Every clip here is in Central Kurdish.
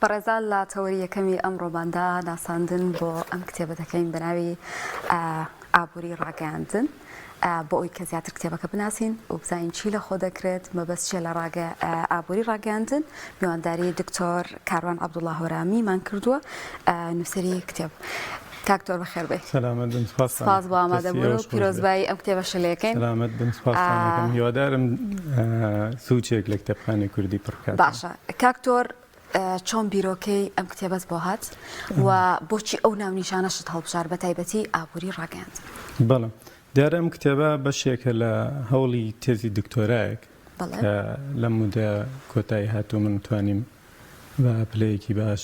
بەڕێزان لە تەوەری یەکەمی ئەمڕۆماندا ناساندن بۆ ئەم کتێبە دەکەین بە ناوی ئابووری ڕاگەیاندن بۆ ئەوی کە زیاتر کتێبەکە بناسین و بزانین چی لە خۆ دەکرێت مەبەست چیە لە ڕاگە ئابووری ڕاگەیاندن میوانداری دکتۆر کاروان عەبدوڵا هۆرامیمان کردووە نووسەری کتێب. کاک تۆر بەخێر بێی. سەلامەت بن سپاستان سپاس بۆ ئامادە بوون و پیرۆزبایی ئەم کتێبەشە لێکەین. سەلامەت بن سپاستان دەکەم هیوادارم سوچێک لە کتێبخانەی کوردی پڕ بکاتەوە. باشە کاک تۆر چۆن بیرۆکەی ئەم کتێبەت بۆ هات و بۆچی ئەو ناونیشانەشت هەڵبژارد بە تایبەتی ئابووری ڕاگەیاندن؟ بەڵێ دیارە ئەم کتێبە بەشێکە لە هەوڵی تێزی دکتۆرایەک کە لەم مودە کۆتایی هات و من توانیم بە پلەیەکی باش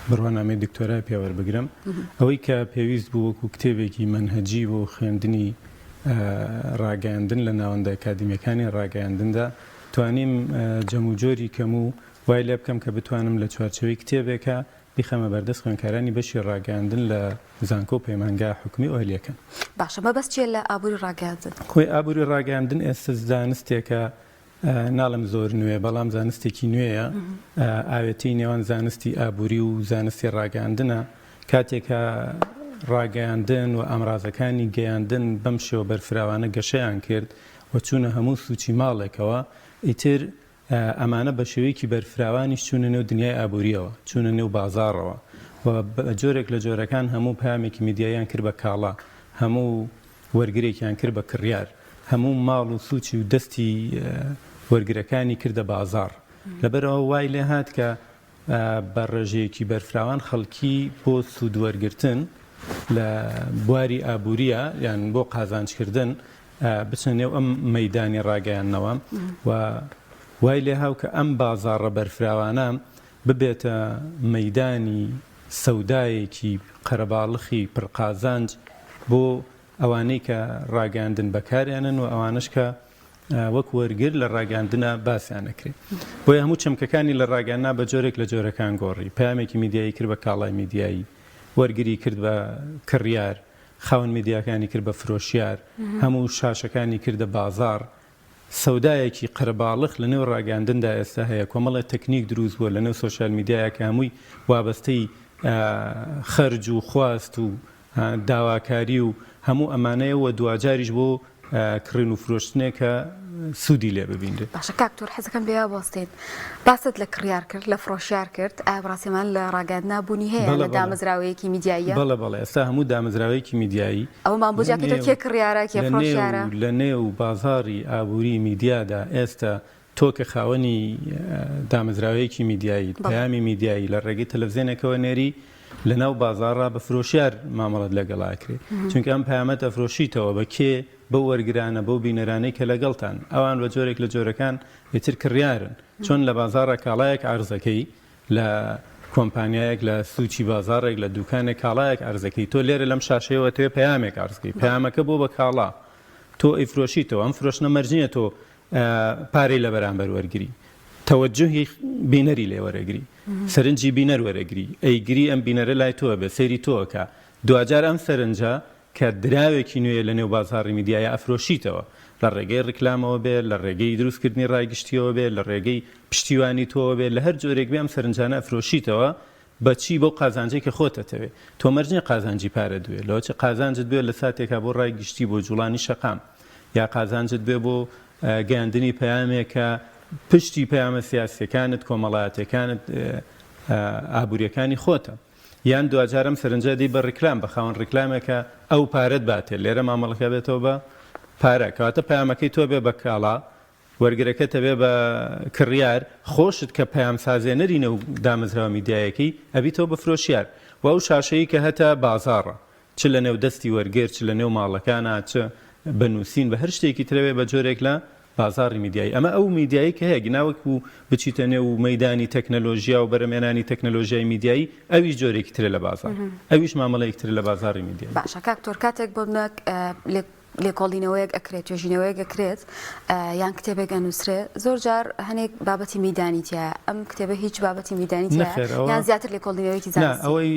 بڕوانامەی دکتۆرای پێ وەربگرم. ئەوەی کە پێویست بوو وەکو کتێبێکی مەنهەجی بۆ خوێندنی ڕاگەیاندن لە ناوەندە ئەکادیمیەکانی ڕاگەیاندندا توانیم جەموجۆری کەم و وای لێ بکەم کە بتوانم لە چوارچێوەی کتێبێکا بیخەمە بەردەست خوێندکارانی بەشی ڕاگەیاندن لە زانکۆ و پەیمانگا حکومی و ئەهلیەکان. باشە مەبەست چیە لە ئابوری ڕاگەیاندن؟ خۆی ئابوری ڕاگەیاندن ئێستا زانستێکە ناڵێم زۆر نوێ بەڵام زانستێکی نوێیە، ئاوێتەی نێوان زانستی ئابووری و زانستی ڕاگەیاندنە، کاتێک کە ڕاگەیاندن و ئامرازەکانی گەیاندن بەم شێوە بەرفراوانە گەشەیان کرد و چوونە هەموو سوچی ماڵێکەوە، ئیتر ئەمانە بە شێوەیەکی بەرفراوانیش چوونە نێو دنیای ئابوورییەوە، چوونە نێو بازاڕەوە و بە جۆرێک لە جۆرەکان هەموو پەیامێکی میدیاییان کرد بە کاڵا، هەموو وەرگرێکیان کرد بە کڕیار، هەموو ماڵ و سوچی و دەستی وەرگرەکانی کردە بازاڕ. لەبەرئەوە وای لێهات کە بە ڕێژەیەکی بەرفراوان خەڵکی بۆ سوود وەرگرتن لە بواری ئابوورییە یان بۆ قازانجکردن بچنە نێو ئەم مەیدانی ڕاگەیاندنەوە و وای لێهاو کە ئەم بازاڕە بەرفراوانە ببێتە مەیدانی سەودایەکی قەرەباڵخی پڕ قازانج بۆ ئەوانەی کە ڕاگەیاندن بەکارێنن و ئەوانەش کە وەک وەرگر لە ڕاگەیاندنا باسیان ئەکرێ. بۆیە هەموو چەمکەکانی لە ڕاگەیاندنا بە جۆرێک لە جۆرەکان گۆڕی. پەیامێکی میدیایی کرد بە کاڵای میدیایی، وەرگری کرد بە کڕیار، خاوەن میدیاکانی کرد بە فرۆشیار، هەموو شاشەکانی کردە بازاڕ. سەودایەکی قەرەباڵخ لە نێو ڕاگەیاندندا ئێستا هەیە، کۆمەڵێ تەکنیک دروست بووە لە نێو سۆشیال میدیایا کە هەمووی وابەستەی خەرج و خواست و داواکاری و هەموو ئەمانەیە و دواجاریش بۆ کڕین و فرۆشتنێک کە سوودی لێ ببینرێت. باشە کاک تۆر حەزەکەم لێیا بوەستین باست لە کڕیار کرد لە فرۆشیار کرد ئایا بەڕاستی ئەمان لە ڕاگەیاندنا بوونی هەیە لە دامەزراوەیەکی میدیاییە؟ بەڵێ بەڵێ ئێستا هەموو دامەزراوەیەکی میدیایی ئەوەمان بۆ جیا کەیتەوە کێ کڕیارە کێ فرۆشیارە؟ لە نێو بازاڕی ئابووری میدیادا ئێستا تۆ کە خاوەنی دامەزراوەیەکی میدیاییت، پەیامی میدیایی لە ڕێگەی تەلەفزیۆنێکەوە نێری، لە ناو بازاڕا بە فرۆشیار مامەڵەت لەگەڵا ئەکرێ. چونکە ئەم پەیامەت ئەفرۆشیتەوە بە کێ؟ بەو وەرگرانە، بەو بینەرانەی کە لەگەڵتان. ئەوان بە جۆرێک لە جۆرەکان ئیتر کڕیارن. چۆن لە بازاڕا کاڵایەک عەرزەکەی، لە کۆمپانیایەک، لە سوچی بازاڕێک، لە دوکانێک کاڵایەک عەرزەکەی، تۆ لێرە لەم شاشەیەوە ئەتەوێ پەیامێک عەرزکەی. پەیامەکە بۆ بە کاڵا. تۆ ئەیفرۆشیتەوە. ئەم فرۆشتنە مەرج نییە تۆ پارەی لە بەرامبەر وەرگری، تەوەجوهی بینەری لێ وەرەگری، سەرنجی بینەر وەرەگری، ئەیگری ئەم بینەرە لای تۆ ئەبێ سەیری تۆ ئەکا، دواجار ئەم سەرنجە کە دراوێکی نوێیە لە نێو بازاڕی میدیایا ئەفرۆشیتەوە، لە ڕێگەی ڕیکلامەوە بێ، لە ڕێگەی دروستکردنی ڕای گشتیەوە بێ، لە ڕێگەی پشتیوانی تۆوە بێ، لە هەر جۆرێک بێ ئەم سەرنجانە ئەفرۆشیتەوە، بە چی؟ بەو قازانجەی کە خۆت ئەتەوێ. تۆ مەرج نیە قازانجی پارەت بوێ، لەوەچێ قازانجت بوێ لە ساتێکا بۆ ڕای گشتی، بۆ جوڵانی شەقام، یا قازانجت بوێ بۆ گەیاندنی پەیامێک کە پشتی پەیامە سیاسیەکانت، کۆمەڵایەتیەکانت، ئابوریەکانی خۆتە. یان دواجار ئەم سەرنجە ئەدەی بە ڕیکلام، بە خاوەن ڕیکلامێک کە ئەو پارەت باتێ. لێرە مامەڵەکە ئەبێتەوە بە پارە. کەواتە پەیامەکەی تۆ ئەبێ بە کاڵا، وەرگرەکەت ئەبێ بە کڕیار، خۆشت کە پەیامسازێنەری نێو دامەزراوە میدیایەکەی، ئەبیتەوە بە فرۆشیار. وە ئەو شاشەی کە هەتە بازاڕە، چ لە نێو دەستی وەرگر، چ لە نێو ماڵەکانا، چ بە نووسین، بە هەر شتێکی ترەوێ بە جۆرێک لە بازاڕی میدیایی. ئەمە ئەو میدیایەی کە هەیە، گنا وەکو بچیتە نێو مەیدانی تەکنەلۆژیا و بەرەمێنانی تەکنەلۆژیای میدیایی، ئەویش جۆرێکی ترە لە بازاڕ، ئەویش مامەڵەیەکی ترە لە بازاڕی میدیایی. باشە کاک تۆر کاتێک بۆ منە لێکۆڵینەوەیەک ئەکرێت، توێژینەوەیەک ئەکرێت یان کتێبێک ئەنووسرێ زۆر جار هەنێک بابەتی میدانی تیایە، ئەم کتێبە هیچ بابەتی میدانی تیایە نەخێر ئەوە یان زیاتر لێکۆڵینەوەیەکی نا زانستی؟ ئەوەی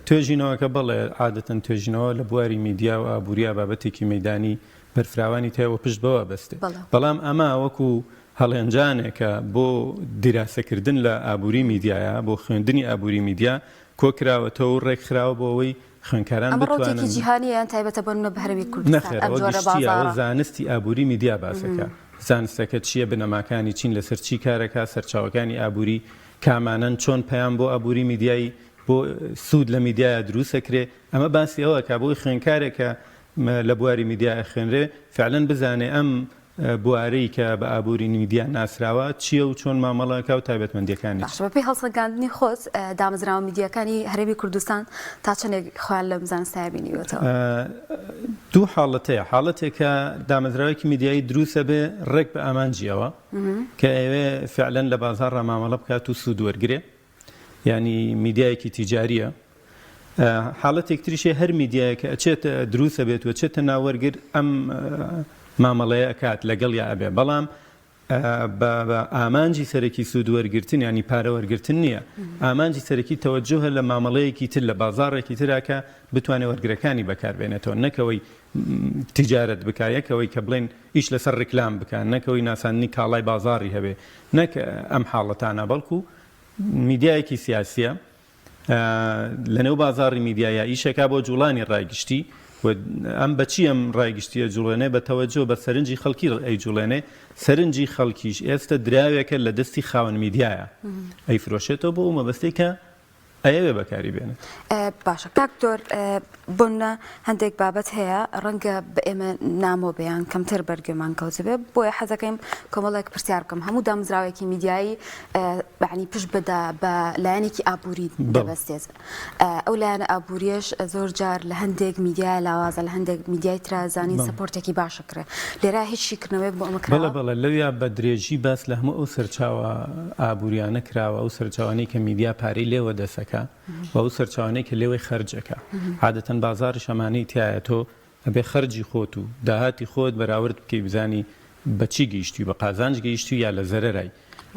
توێژینەوەکە بەڵێ عادەتەن توێژینەوە لە بواری میدیا و ئابووریا بابەتێکی مەیدانی بەرفراوانی تایە و پشت بەوە ئەبەستێ بەڵێ. بەڵام ئەمە وەکو. هەڵێنجانێکە بۆ دیراسەکردن لە ئابووری میدیایە، بۆ خوێندنی ئابووری میدیا کۆکراوەتەوە و ڕێکخراوە بۆ ئەوەی خوێندکاران ئەمە ڕەوتێکی بتوانن. جیهانییە یان تایبەتە بۆ نموونە بە هەرێمی کوردستان نەخێر ئەم ئەوە جۆرە گشتییە، ئەوە بازاڕە؟ زانستی ئابووری میدیا باسەکا. زانستەکە چییە، بنەماکانی چین، لەسەر چی کارەکا، سەرچاوەکانی ئابووری کامانەن، چۆن پەیام بۆ ئابووری میدیایی بۆ سوود لە میدیایا دروست ئەکرێ، ئەمە باسی ئەوە ئەکا بۆ ئەوەی خوێندکارێک کە لە بواری میدیا ئەخوێنرێ فعلەن بزانێ ئەم بوارەی کە بە ئابووری میدیا ناسراوە چییە و چۆن مامەڵە ئەکا و تایبەتمەندییەکانی باشە چین. بەپێی هەڵسەنگاندنی خۆت دامەزراوە میدیاکانی هەرێمی کوردستان تا چەندێک خۆیان لەم زانستایە بینیوەتەوە؟ دوو حاڵەت هەیە، حاڵەتێک کە دامەزراوەیەکی میدیایی دروست ئەبێ ڕێک بە ئامانجی ئەوە کە ئەیەوێ فعلەن لە بازاڕا مامەڵە بکات و سوود وەرگرێ، یانی میدیایەکی تیجاریە حاڵەتێک تریش هەیە هەر میدیایەک کە ئەچێت دروست ئەبێت و ئەچێتە ناو وەرگر ئەم مامەڵەیە ئەکات لەگەڵیا ئەبێ بەڵام بە ئامانجی سەرەکی سوود وەرگرتن ینی پارە وەرگرتن نییە ئامانجی سەرەکی تەوەجوهە لە مامەڵەیەکی تر لە بازاڕێکی ترا کە بتوانێت وەرگرەکانی بەکاربێنێتەوە نەکەوەی تیجارەت بکا یەکەوەی کە بڵێن ئیش لەسەر ڕیکلام بکە نەکەوەی ناساندنی کاڵای بازاڕی هەبێ نەک ئەم حاڵەتانە بەڵکو میدیایەکی سیاسیە لەنێو بازاڕی میدیایا ئیشەکا بۆ جوڵانی ڕای گشتی و ئەم بەچی ئەم ڕای گشتیە جوڵێنێ بە تەوەجۆ بە سەرنجی خەڵکی ئەیجوڵێنێ سەرنجی خەڵکیش ئێستە دراوێکە لە دەستی خاوەن میدیایە ئەیفرۆشێتەوە بۆ ئەو مەبەستەی کە ئەیەوێ بەکاری بێنێت. باشە کاک دکتۆر بۆنمونە هەندێک بابەت هەیە ڕەنگە بە ئێمە نامۆ بێ یان کەمتر بەرگوێمان کەوتبێ بۆیە حەزەکەیم کۆمەڵێک پرسیار بکەم هەموو دامەزراوێکی میدیایی بەعنی پشت بەدا بە لایەنێکی ئابووری دەبەستێت ئەو لایەنە ئابووریەش زۆر جار لە هەندێک میدیا لاوازە لە هەندێک میدیای ترازانی support ێکی باشە کرێ لێرە هیچ شیکردنەوەیەک بۆ ئەمە کراوە؟ بەڵێ بەڵێ لەویا بە درێژی باس لە هەموو ئەو سەرچاوە ئابووریانە کراوە ئەو سەرچاوانەی کە میدیا پارەی لێوە دەسەکا و ئەو سەرچاوانەی کە لێوەی خەرج ئەکا عادەتەن بازاڕیش ئەمانەی تیایە تۆ ئەبێ خەرجی خۆت و داهاتی خۆت بەراورد بکەی بزانی بە چی گەیشتوی بە قازانج گەیشتوی یا لە زەرەرای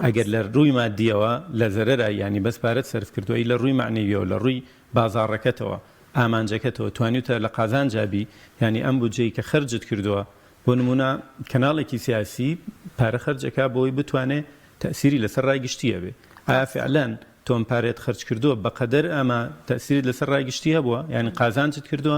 ئەگەر لە ڕووی مادیەوە لە زەرەرای یانی بەس پارەت سەرف کردوە ئەی لە ڕووی مەعنەویەوە لە ڕووی بازاڕەکەتەوە ئامانجەکەتەوە توانیوتە لە قازانجا بی یانی ئەم بودجەی کە خەرجت کردوە بۆ نمونە کەناڵێکی سیاسی پارە خەرج ئەکا بۆی بتوانێ تەئسیری لەسەر ڕای گشتی هەبێ ئایا فعلەن تۆ ئەم پارەیەت خەرج کردوە بەقەدەر ئەمە تەئسیرت لەسەر ڕای گشتی هەبوە یانی قازانجت کردوە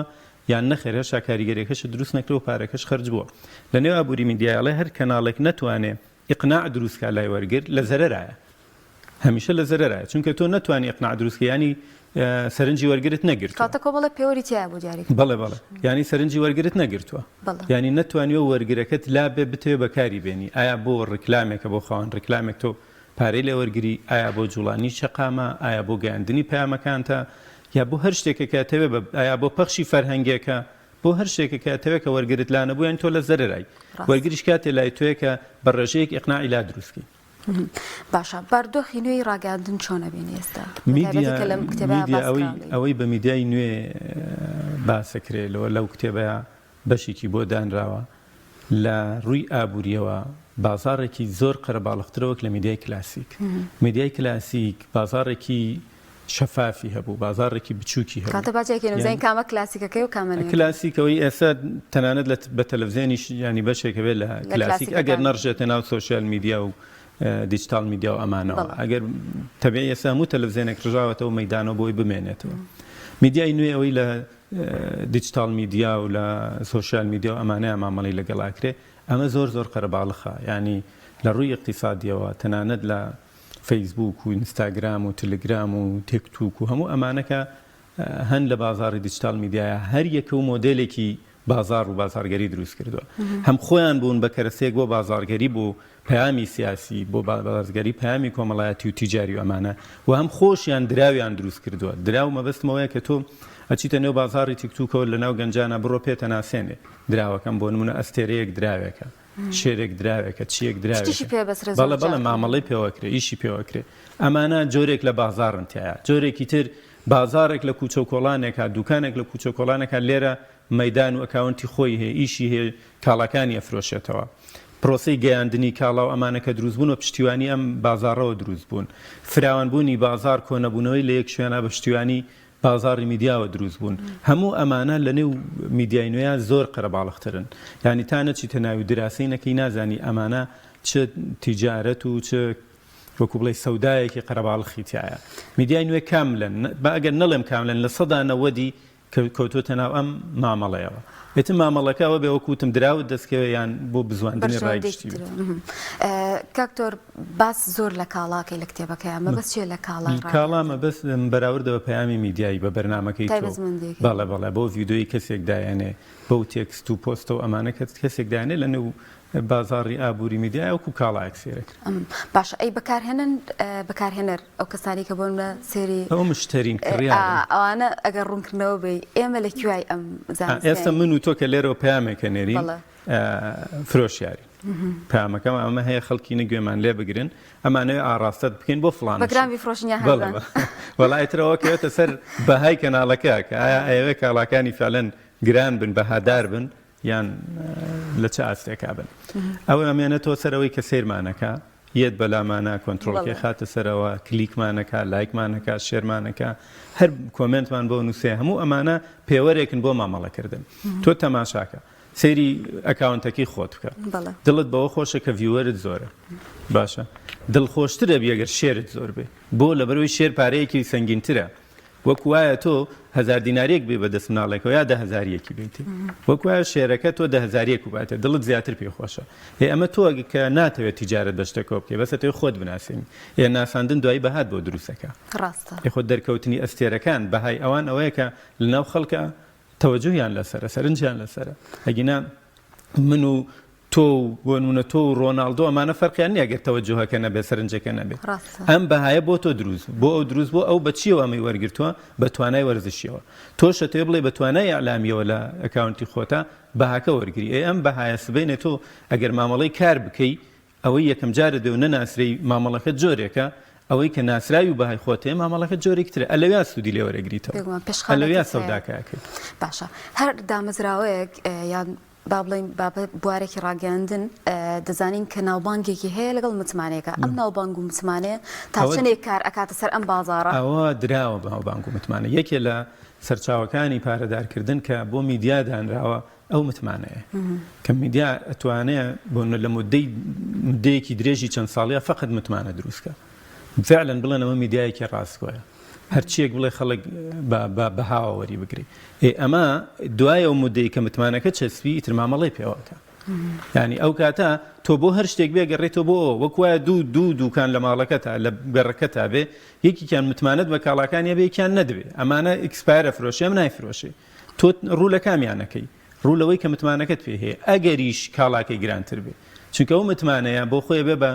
یان نەخێر هێشتا کاریگەریەکەشت دروست نەکردوە پارەکەش خەرج بوە لە نێو ئابوری میدیای ئەڵێ هەر کەناڵێک نەتوانێ ئیقناع دروست کا لای وەرگر لە زەرەرایە هەمیشە لە زەرەرایە چونکە تۆ نەتوانی ئیقناع دروست کەی یانی سەرنجی وەرگرت نەگرتووە. کەواتە کۆمەڵێک پێوەری تیایە بۆ دیاری کردن. بەڵێ بەڵێ یانی سەرنجی وەرگرت نەگرتووە یانی نەتوانیوە وەرگرەکەت لابێ بتەوێ بەکاری بێنی ئایا بۆ ڕیکلامێکە بۆ خاوەن ڕیکلامێک تۆ پارەی لێ وەرگری ئایا بۆ جوڵانی شەقامە ئایا بۆ گەیاندنی پەیامەکانتە یا بۆ هەر شتێکە کە ئەتەوێ بە ئایا بۆ پەخشی فەرهەنگێکە بۆ هەر شتێکە کە ئەتەوێ کە وەرگرت لا نەبوو یانی تۆ لە زەرەرای وەرگریش کاتێ لای تۆیە کە بە ڕێژەیەک ئیقناعی لا دروست کەی. باشە بارودۆخی نوێی ڕاگەیاندن چۆن ئەبینی ئێستا؟ بەتایبەتی کە لەم کتێبە میدیا باس ئەوەی کراوە لێی. ئەوەی بە میدیای نوێ باسەکرێ لەوە لەو کتێبەیا بەشێکی بۆ دانراوە لە ڕووی ئابووریەوە بازاڕێکی زۆر قەرەباڵخترە وەک لە میدیای کلاسیک میدیای کلاسیک بازاڕێکی شەفافی هەبوو بازاڕێکی بچووکی هەبوو. کاتە با جیاکەینەوە بزانین کامە کلاسیکەکەی و کامە نوێیەکەی. کلاسیک ئەوەی ئێستا تەنانەت لە بە تەلەفزیۆنیش یانی بەشێک هەبێت لە کلاسیک ئەگەر نەڕژێتە ناو social media و digital media و ئەمانەوە ئەگەر تەبیعی ئێستا هەموو تەلەفزیۆنێک ڕژاوەتەوە مەیدانەوە بۆی بمێنێتەوە میدیای نوێ ئەوەی لە digital media و لە social media و ئەمانەیە مامەڵەی لەگەڵ ئاکرێ ئەمە زۆر زۆر قەرەباڵخە یانی لە ڕووی ئیقتیسادیەوە تەنانەت لە فەیسبووک و ئینستاگرام و تلگرام و تێک توک و هەموو ئەمانە کە هەن لە بازاڕی digital media یا هەر یەکە و مۆدێلێکی بازاڕ و بازاڕگەری دروست کردووە هەم خۆیان بوون بە کەرەسەیەک بۆ بازاڕگەری بۆ پەیامی سیاسی بۆ بازاڕگەری پەیامی کۆمەڵایەتی و تیجاری و ئەمانە و هەم خۆشیان دراویان دروست کردووە دراو مەبەستمەوەیە کە تۆ ئەچیتە نێو بازاڕی تیکتوکەوە لە ناو گەنجانە بڕۆ پێتە ناسێنێ دراوەکەم بۆ نمونە ئەستێرەیەک دراوێکە شێرێک دراوێکە چیەک دراوێکە شتیشی پێ بەسرێ زۆر بەڵێ بەڵێ جار. مامەڵەی پێوەکرێ ئیشی پێوەکرێ ئەمانە جۆرێک لە بازاڕن تیایا جۆرێکی تر بازاڕێک لە کوچە و کۆڵانێکا دوکانێک لە کوچە و کۆڵانێکا لێرە مەیدان و account ی خۆی هەیە ئیشی هەیە کاڵاکانی ئەفرۆشێتەوە پرۆسەی گەیاندنی کاڵا و ئەمانە کە دروست بوون بە پشتیوانی ئەم بازاڕەوە دروست بوون فراوانبوونی بازاڕ کۆنەبوونەوەی لە یەک شوێنا بە پشتیوانی بازاڕی میدیاوە دروست بوون هەموو ئەمانە لە نێو میدیای نوێیا زۆر قەرەباڵخترن یانی تا نەچیتە ناوی و دراسەی نەکەی نازانی ئەمانە چ تیجارەت و چ وەکو بڵێی سەودایەکی قەرەباڵخی تیایە. میدیای نوێ کاملەن، با ئەگەر نەڵێم کاملەن لە سەدا نەوەدی کەوتووەتە ناو ئەم مامەڵەیەوە. ئیتر مامەڵەکە ئەوە بێ وەکو وتم دراوت دەست کەوێ یان بۆ بزواندنی ڕای بەرژەوەندێکی گشتی ترە. بێت. کاک تۆر باس زۆر لە کاڵاکەی لە کتێبەکەیا مەبەست چیە لە کاڵای کاڵا ڕاگەیاندن؟ مەبەست بەراوردە بە پەیامی میدیایی بە بەرنامەکەی تۆ. تایبەتمەندیەکەی. بەڵێ بەڵێ بۆ ڤیدۆی کەسێک دایەنێ بەو تێکست و پۆستە و ئەمانە کە کەسێک دایەنێ لە نێو بازاڕی ئابووری میدیایە وەکو کاڵایەک سەیرەکرێ. باشە ئەی بەکارهێنن بەکارهێنەر ئەو کەسانی کە بۆ نمونە سێری ئەوە مشتەرین کڕیارن. ئەوانە ئەگەر ڕوونکردنەوە بێی ئێمە لە کوێی ئەم ئێستا زانستەین؟ من و تۆ کە لێرەوە پەیامێک ئەنێرین بەڵێ. فرۆشیارین پەیامەکەم ئەمە هەیە خەڵکینە گوێمان لێ بگرن ئەمانەوێ ئاڕاستەت بکەین بۆ فڵانە بە گران شت. بیفرۆشن یا بەڵێ هەرزان؟ بەڵێ وەڵا ئیتر ئەوە کەوێتە سەر بەهای کەناڵەکە کە ئایا ئەیەوێ کاڵاکانی فعلەن گران بن بەهادار بن یان لە چ ئاستێکا بن ئەوە ئەمێنێتەوە سەر ئەوەی کە سەیرمانەکا یەت بەلامانە کۆنترۆڵکەی خاتە سەرەوە کلیکمانەکە لایکمانەکە share مانەکە هەر comment مان بۆ نووسێ هەموو ئەمانە پێوەرێکن بۆ مامەڵەکردن تۆ تەماشاکە سەیری account ەکەی خۆت بکە دڵت بەوە خۆشە کە viewer ت زۆرە باشە دڵخۆشترە بێگەر share ت زۆر بێ بۆ لەبەرەوەی share پارەیەکی سەنگینترە وەک وایە تۆ هەزار دیناریەک بێ بە دەست مناڵێکەوە یا دە هەزاریەکی بیتێ وەک وایە share ەکە تۆ دە هەزاریەک و باتێ دڵت زیاتر پێ خۆشە ئێ ئەمە تۆ کە ناتەوێت تیجارەت بە شتەکەوە بکەی بەسە تۆی خۆت بناسێنی ئێ ناساندن دوایی بەهات بۆ دروستەکە ڕاستە ئێ خۆ دەرکەوتنی ئەستێرەکان بەهای ئەوان ئەوەیە کە لەناو خەڵکە تەوەجوهیان لەسەرە سەرنجیان لەسەرە ئەگینا من و تۆ و بۆ نمونە تۆ و ڕۆناڵدۆ ئەمانە فەرقیان نییە گەر تەوەجوهەکە نەبێ سەرنجەکە نەبێ ڕاستە. ئەم بەهایە بۆ تۆ دروست بوو بۆ ئەو دروست بوو ئەو بە چییەوە ئەمەی وەرگرتووە بە توانای وەرزشیەوە تۆش ئەتەوێ بڵێ بە توانای ئیعلامیەوە لە account ی خۆتا بەهاکە وەرگری ئەی ئەم بەهایە سبەینێ تۆ ئەگەر مامەڵەی کار بکەی ئەوەی یەکەم جارت بێ و نەناسرێی مامەڵەکەت جۆرێکە، ئەوەی کە ناسراوی و بەهای خۆت هەیە مامەڵەکەت جۆرێکی ترە، ئەلەویا سوودی لێ وەرەگریتەوە، بێگومان ئەلەویا پێشخانەکەت هەیە. سەوداکە ئەکەی. باشە هەر دامەزراوەیەک یان با بڵێین بابەت بوارێکی ڕاگەیاندن دەزانین کە ناوبانگێکی هەیە لەگەڵ متمانەیەکە ئەم ناوبانگ و متمانەیە تا ئەوە چەندێک کار ئەکاتە سەر ئەم بازاڕە؟ ئەوە دراوە بە ناوبانگ و متمانە یەکێ لە سەرچاوەکانی پارەدارکردن کە بۆ میدیا دانراوە ئەو متمانەیە کە میدیا ئەتوانێ بۆ لە مدەی مدەیەکی درێژی چەند ساڵیە فقط متمانە دروستکە فعلا بڵێن ئەمە میدیایەکی ڕاستگۆیە هەرچیەک بڵێ خەڵک بە بەهاوە وەری بگری ئێ ئەمە دوای ئەو مدەی کە متمانەکە چەسپی ئیتر مامەڵەی پێوەکە ینی ئەو کاتە تۆ بۆ هەر شتێک بێ گەڕێتەوە بۆ ئەوە وەک وایە دوو دوو دوکان لە ماڵەکەتا لە گەڕەکەتا بێ یەکیان متمانەت بە کاڵاکانیە بێ یەکیان نەدبێ ئەمانە expire ە فرۆشێ ئەم نایفرۆشێ تۆ ڕوو لە کامیان ئەکەی؟ ڕوو لەوەی کە متمانەکەت پێی هەیە ئەگەریش کاڵاکەی گرانتر بێ چونکە ئەو متمانەیە بۆ خۆی بێ بە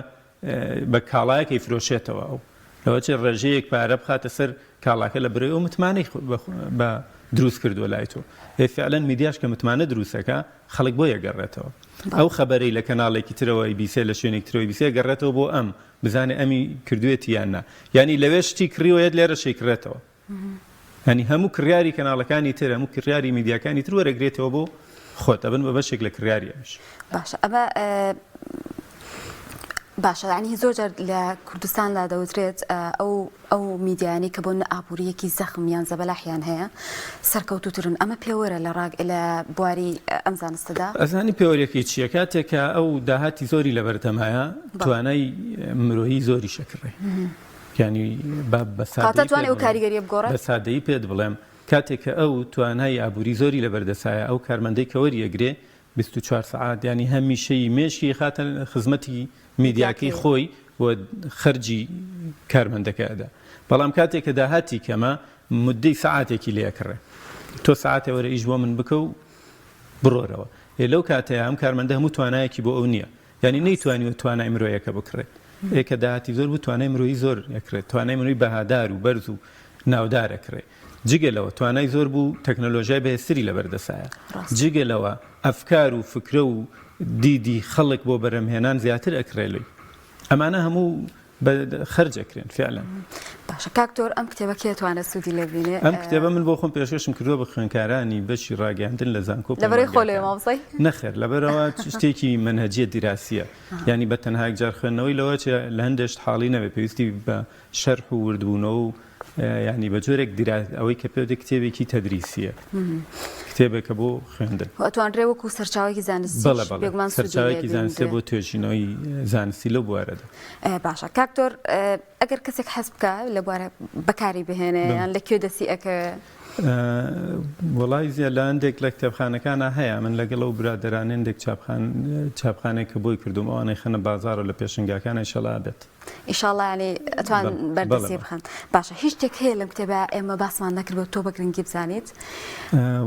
بە کاڵایەک ئەیفرۆشێتەوە ئەو لەوەچێ ڕێژەیەک پارە بخاتە سەر کاڵاکە لە برەوەی ئەو متمانەی بە دروست کردووە لای تۆ ئێ فعلەن میدیاش کە متمانە دروستەکە خەڵک بۆی ئەگەڕێتەوە ئەو خەبەرەی لە کەناڵێکی ترەوە ئەیبیسێ لە شوێنێکی ترەوە ئەیبیسێ ئەگەڕێتەوە بۆ ئەم بزانێ ئەمی کردوێتی یان نا یانی لەوێ شتی کڕیوە یەت لێرەش ئەیکڕێتەوە یانی هەموو کڕیاری کەناڵەکانی تر هەموو کڕیاری میدیاکانی تر وەرەگرێتەوە بۆ خۆت ئەبن بە بەشێک لە کڕیاری ئەمیش. باشە ئەمە باشە یعنی زۆر جار لە کوردستاندا دەوترێت ئەو ئەو میدیانەی کە بۆ ئابووریەکی زەخم یان زەبەلاحیان هەیە سەرکەوتوترن ئەمە پێوەرە لە ڕاگ لە بواری ئەم زانستەدا ئەزانی پێوەرەکەی چییە کاتێک کە ئەو داهاتی زۆری لەبەردەمایە توانای مرۆیی زۆری شەکڕێ یانی با بە کاتە سادەیی توانێ پێت ئەو بڵێم کاریگەریە بگۆڕێت؟ بە سادەیی پێت بڵێم کاتێک کە ئەو توانای ئابووری زۆری لەبەر دەسایە ئەو کارمەندەی کە وەریەگرێ 24 سەعات یانی هەمیشەیی مێشکی خاتە خزمەتی میدیاکەی میدیاکەی. خۆی و خەرجی کارمەندەکە ئەدا بەڵام کاتێک کە داهاتی کەمە مدەی سەعاتێکی لێ ئەکڕێ تۆ سەعاتێ وەرە ئیش بۆ من بکە و بڕۆرەوە ئێ لەو کاتەیا ئەم کارمەندە هەموو توانایەکی بۆ ئەو نییە یانی نەیتوانیوە توانای مرۆیەکە بکڕێت. ئێ کە داهاتی زۆر بوو توانای مرۆیی زۆر ئەکرێت، توانای مرۆی بەهادار و بەرز و ناودار ئەکرێ. جگە لەوە توانای زۆر بوو تەکنەلۆژیای بەهێزتری لەبەر دەسایە. جگە لەوە ئەفکار و فکرە و دیدی خەڵک بۆ بەرهەمهێنان زیاتر ئەکرێ لۆی. ئەمانە هەموو بە خەرج ئەکرێن فعلا. باشە کاک تۆر ئەم کتێبە کێ توانێت سوودی لێ بینێ؟ ئەم کتێبە من بۆ خۆم پێشکەشم کردووە بە خوێندکارانی بەشی ڕاگەیاندن لە زانکۆ و لەبەرەی خۆ لێ پەیمانگاکان. مامۆستای؟ نەخێر لەبەرئەوە شتێکی مەنهەجیە دیراسیە یانی بە تەنها یەکجار خوێندنەوەی لەوە چێ لە هەندێ شت حاڵی نەبێ پێویستی بە شەرح و وردبوونەوە و یانی بە جۆرێک دیرا ئەوەی کە پێ دێ کتێبێکی تەدریسیە. کتێبێکە بۆ خوێندن. و ئەتوانرێ وەکو سەرچاوەیەکی زانستیش بەڵێ بەڵێ بێگومان سوودی لێ سەرچاوەیەکی زانستیە ببیندرێ. بۆ توێژینەوەی زانستی لەو بوارەدا. باشە کاک دکتۆر ئەگەر کەسێک حەز بکا لە بوارە بەکاری بهێنێ بەڵێ. یان لە کوێ دەستی ئەکەوێ؟ وەڵای زیاد لە هەندێک لە کتێبخانەکانا هەیە من لەگەڵ ئەو برادەرانە هەندێک چاپخان چاپخانەیەک کە بۆی کردووم ئەوانەی خەنە بازاڕە لە پێشنگاکانا ئیشەڵا ئەبێت. ئیشاڵا یانی ئەتوان بەردەستی بخەن. باشە هیچ شتێک هەیە لەم کتێبە ئێمە باسمان نەکردبێت تۆ بە گرنگی بزانیت؟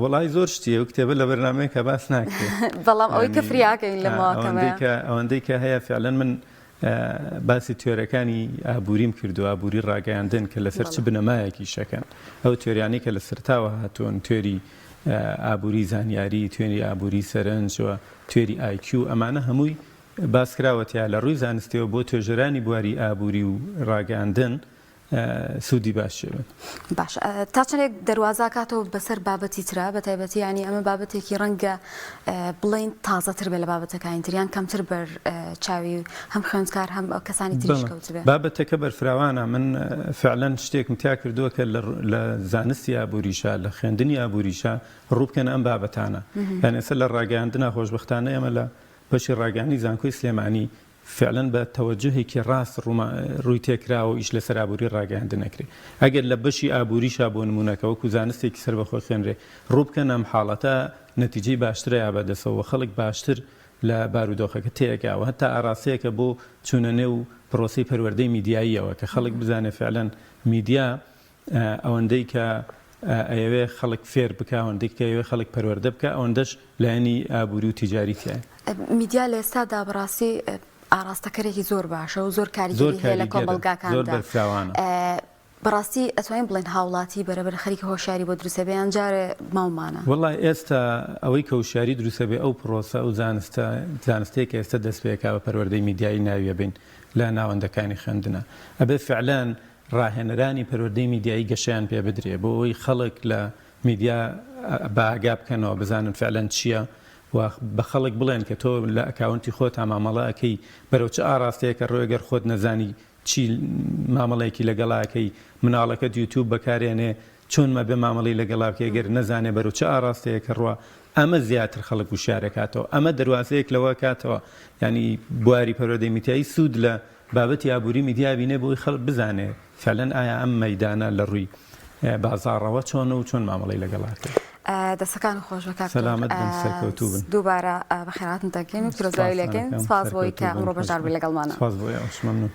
وەڵای زۆر شتی ئەو کتێبە لە بەرنامەیەکا باس ناکرێت. بەڵام ئەوەی کە فریاکەین لە ماوەکەمەیە. ئەوەندەی کە هەیە فعلەن من باسی تیۆرەکانی ئابووریم کردو ئابووری ڕاگەیاندن کە لەسەر چ بنەمایەک ئیشەکەن ئەو تیۆریانەی کە لە سەرتاوە هاتوون تیۆری ئابووری زانیاری تیۆری ئابووری سەرنج و تیۆری IQ ئەمانە هەمووی باس کراوە تیا لە ڕووی زانستیەوە بۆ توێژەرانی بواری ئابووری و ڕاگەیاندن سوودی باشی بێت. باشە تا چەندێک دەروازە کاتەوە بەسەر بابەتی ترا بە تایبەتی ینی ئەمە بابەتێکی ڕەنگە بڵین تازەتر بێ لە بابەتەکانی تریان کەمتر بەر چاوی هەم خوێندکار هەم کەسانی تریش کەوتبێ. بابەتەکە بەرفراوانە من فعلەن شتێکم تیا کردووە کە لە زانستی ئابووریشا لە خوێندنی ئابووریشا ڕوو بکەنە ئەم بابەتانە یان ئێستا لە ڕاگەیاندنا خۆشبەختانە ئێمە لە بەشی ڕاگەیاندنی زانکۆی سلێمانی فعلەن بە تەوەجوهێکی ڕاست ڕووی تێکراوە و ئیش لەسەر ئابووری ڕاگەیاندن ئەکرێ. ئەگەر لە بەشی ئابووریشا بۆ نموونە کە وەکوو زانستێکی سەربەخۆ خوێنرێ ڕوو بکەنە ئەم حاڵەتە نەتیجەی باشتر ئەیا بە دەسەوە و خەڵک باشتر لە بارودۆخەکە تێئەگا و هەتا ئاڕاستەیەکە بۆ چوونە نێو پڕۆسەی پەروەردەی میدیاییەوە کە خەڵک بزانێ فعلەن میدیا ئەوەندەی کە ئەیەوێ خەڵک فێر بکا، ئەوەندەی کە ئەیەوێ خەڵک پەروەردە بکا، ئەوەندەش لایەنی ئابووری و تیجاری تیایە. میدیا لە ئێستادا بەڕاستی ئاڕاستەکەرێکی زۆر باشە و زۆر زۆر کاریگەری هەیە لە کاریگەرە، زۆر کۆمەڵگاکاندا. بەرفراوانە. بەڕاستی ئەتوانین بڵێین هاوڵاتی بەرەبەرە خەریکە هۆشیاری بۆ دروست ئەبێ یان جارێ ماومانە؟ وەڵا ئێستا ئەوەی کە هۆشیاری دروست ئەبێ ئەو پڕۆسە، ئەو زانستە، زانستەیە کە ئێستا دەست پێ ئەکا بە پەروەردەی میدیایی ناوی ئەبەین لە ناوەندەکانی خوێندنا. ئەبێ فعلەن ڕاهێنەرانی پەروەردەی میدیایی گەشەیان پێ بدرێ بۆ ئەوەی خەڵک لە میدیا بە ئاگا بکەنەوە بزانن فعلەن چییە و بە خەڵک بڵێن کە تۆ لە account ی خۆتا مامەڵە ئەکەی بەرەو چ ئاڕاستەیەکە ڕۆی گەر خۆت نەزانی چی مامەڵەیەکی لەگەڵا ئەکەی مناڵەکەت یوتیوب بەکارێنێ چۆن مەبێ مامەڵەی لەگەڵا بکەی گەر نەزانێ بەرەو چ ئاڕاستەیەکە ڕوا ئەمە زیاتر خەڵک وشیار ئەکاتەوە ئەمە دەروازەیەک لەوە ئەکاتەوە یانی بواری پەروەردەی میدیایی سوود لە بابەتی ئابووری میدیا بینێ بۆی خەڵک بزانێ فعلەن ئایا ئەم مەیدانە لە ڕووی بازاڕەوە چۆنە و چۆن مامەڵەی لەگەڵا کرد. دەستەکانت خۆش بێ کاک سەلامەت بن سەرکەوتوو بن. دووبارە بەخێرهاتنت دەکەین و پیرۆزبایی لێکەین سپاستان ئەکەم سپاس بۆی سەرکەوتوو کە بن ئەمڕۆ خۆش بەشدار بن بووی لەگەڵمانا. سپاس بۆ ئێوەش مەمنوون.